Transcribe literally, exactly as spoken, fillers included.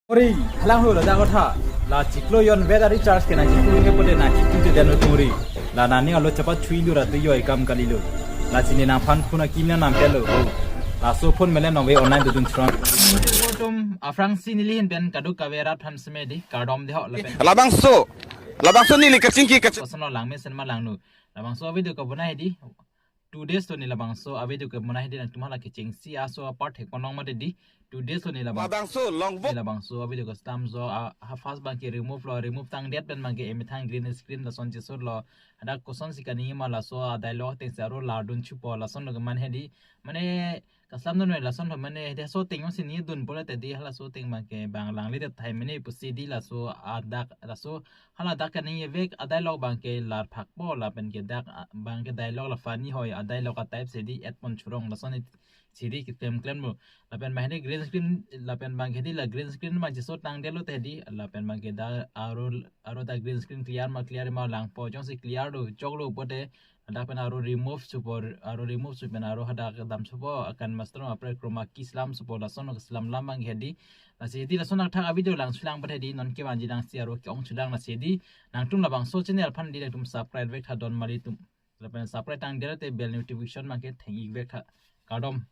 Ori, halang ho ladak kotha. La chiklo jon vet a-recharge ke nangchipu ke pute nangchipu te dan tungri. La nani alo chapa chui lu ra tu yo ekam kali lo. La chini nangphan phone akim na nam pelo. Laso phone mele nong ve online tu dun chron. Tum aphrangsi neli hin pen kaduk kave rat tham seme di kardom de ho lapen. Labangso, labangso neli kachingki kaching. Koson lo langme sen ma langnu. Labangso video ko bona hedi. Two days lo ne labangso a-video ke bona hedi, nangtum hala kechengsi aso apart hek ponong mate di. Two days lo ne labang. Labangso long walk. Ne labangso a-video ke stamp jo a, ha first abang ke remove lo, remove tangdet pen abang ke emethang green screen lason chesur lo. Hadak kosonsi kani ma laso a-dialogue atengsi aro lardun chupo lason lo ke man hedi. Mane kaslam dun lason lo mane hedi so teng si ni dun pole te di halaso teng abang ke bang langle te thai mene pusi di laso adak laso hala dak kani vek a-dialogue abang ke lar phakpo lapen ke dak a, abang ke dialogue la funny hoi a-dialogue a-type si di et pon churong lason si di klem klem lo. Lapen abang hedi green screen lapen abang hedi la green screen abang chesur tangdet lo te di lapen abang ke da aro aro da green screen clear ma clear ma langpo jongsi clear do chok lo pute hadak pen aro remove chupo aro remove chu pen aro hadak dam chupo akan master ma pre chroma key slam chupo lason slam lam abang hedi. Lasi hedi lason athak a-video lang chulang pute hedi non ke vanji lang si aro ke-ong chulang lasi hedi nangtum labangso channel aphan di nangtum subscribe vek tha don mali tum. Lapen subscribe tangdet te bell notification abang ke theng ik vek tha. Kardom.